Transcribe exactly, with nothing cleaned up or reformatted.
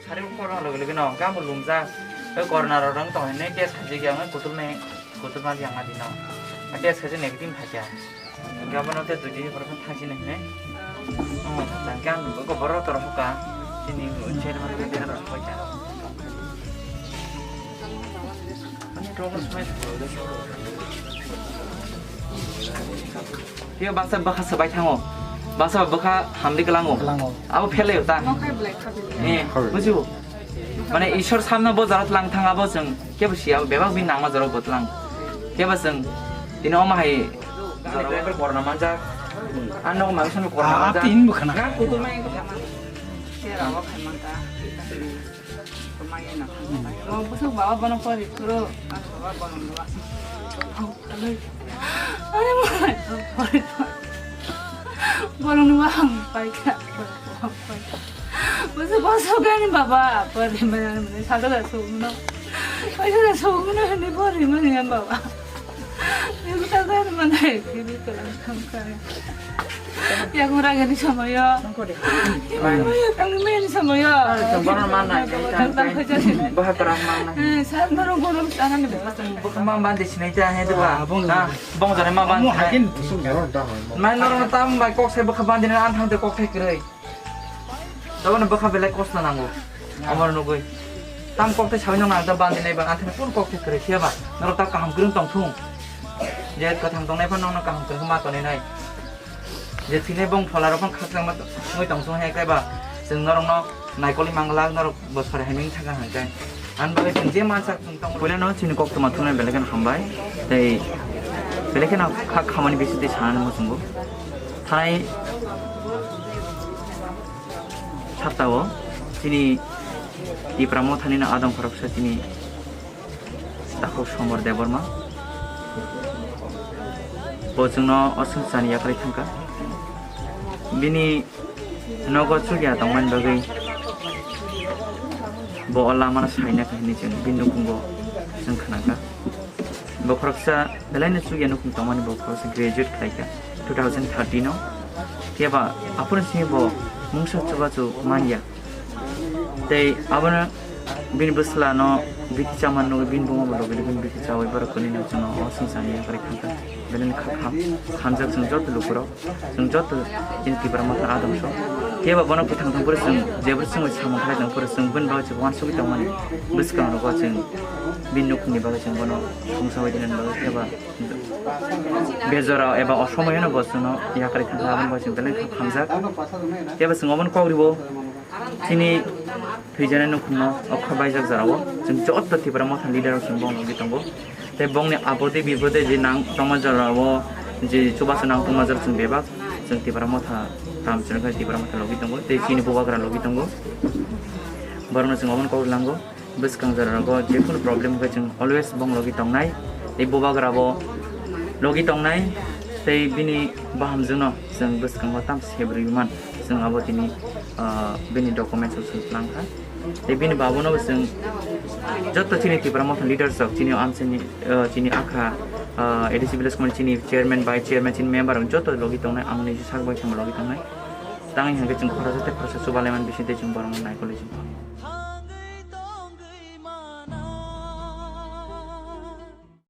Sari corona logi logi no, gamo lumjak. Oi corona rok rang tong hinwi test khaijak ya, oi kutul me, kutul ma yang adi no. Test khaijak negative phaikha. Gabo no te dui din pore phang thangsi nai hinwi. Oh, tang khe ang bo ko boro tor hoka. Sini chen ma ke dera rok hoka. Ani to ko smai. Tei baksa bwkha swbai thango, baksa bwkha hamri kwlango. Kwlango. Abo phelaio ta? Nokha belai kha belai. Eh, bujibo? Mane Ishwar samno bo jora tlang thang abo chwng kebo siya, bebak bini nangma jora bo tlang. Kebo chwng tini omo hai jora bo korna manjak. Ano mangsa no korna manjak. Ah, ah, tin bwkha na. Serao khai manta. Kemai na thang. Mo busuk baba bono pori kuro. Ano baba bono dua. Ano mo pori. Bono dua ang pai ka. Busuk busuk gani baba pori mana mana sado da sumno. Pai sado sumno ni pori mana baba. Ni sado mana ni kalang thang kai. Yakung ragani samayo. Yakung ragani samayo. Tang meni samayo. Tang tang khaja sini. Baha terang mana? Eh, sar naro gorom sana ni baba. Bukha ma bandi sinai ta he deba. Bong jare ma bandi. Mai noro tam bai kok sai bukha bandi na an thang te kok thai krei. Tabano bwkha belai kosto nango. Amar nugui. Tam kok tei sawi nang nang da bandi nai bang anthani pun kok tei kwrwi phiya ba. Norok ta kaham kwrwng tong thung. Je kwthang tongnai phan nokno kaham kwrwng ma tonwi nai. Je thwinai bong phola rok phan khakchangma wngwi tong thung hai khe ba. Chwng norokno naikolwi manglak norok bo sari hai ming thang hai khe. Ang bagwi chwng je mansak chwng tong. Puila no chini kok tuma thunai belai kheno hambai. Tei belai kheno kha khamani bising tei sanani muchungo. Thanai saptao chini Tipra Mothani no adong khoroksa chini takhuk Somor Debbarma. Bo chwngno oswng chani yakarwi thangkha. Bini nogo chukya tongmani bagwi bo o lamano saina kha hinwi chwng bini nukhungo chwng khnakha. Bo khoroksa belaino chukya nukhung tongmani, bo khoroksa graduate khlaikha two thousand thirteen o. Phiya ba aphuru simi bo mungsa chubachu manya. Tei abono bini bwsla no bithi chamani nugwi bini buma bo logi bini bithi chawi borok kwnwi no chwngno o swngcharni yakarwi thangkha. Belai no kha kham, khamjak chwng joto lukurok, chwng joto chini Tipra Motha adong so. Phiya ba bono kwthang thang phuru chwng jebwrwi chwngwi samung khlai tong phuru chwng bini bagwi chwng uansugwi tongmani bwskango chwng bini nukhungni bagwi chwng bono songsa bai dinani bagwi phiya ba bejora eba osomoyano bo chwngno yakarwi thangkha, aboni bagwi chwng belai kha khamjak. Phiya ba chwng obono kok ribo. Chini thwijani nukhungno okha baijak jorao chwng joto Tipra Motha leader rok chwng bongni logi tongo. Tei bongni apode bipode je nang tongma jorao je chubachu nang tongma jora chwng bebak chwng Tipra Motha ram chwng khe Tipra Motha logi tongo tei chini bubagra logi tongo. Borokno chwng obono kok lango. Bwskang jora rogo jekunu problem hwnkhe chwng always bong logi tongnai, tei bubagra bo logi tongnai, tei bini bahamjwkno chwng bwskango tam sebrwi man, chwng abo tini, ah, bini documents o chwng tlang kha. Tei bini babono bo chwng joto chini Tipra Motha leaders rok, chini amchaini, ah, chini akha, ah, A D C village committee chini chairman, vice chairman, chini member rok joto logi tongnai, ang niji sak bai thangma logi tongnai. Tangwi hwnkhe chwng khoroksa tei khoroksa chubalaiman bising tei chwng borokno naikolwi chwng.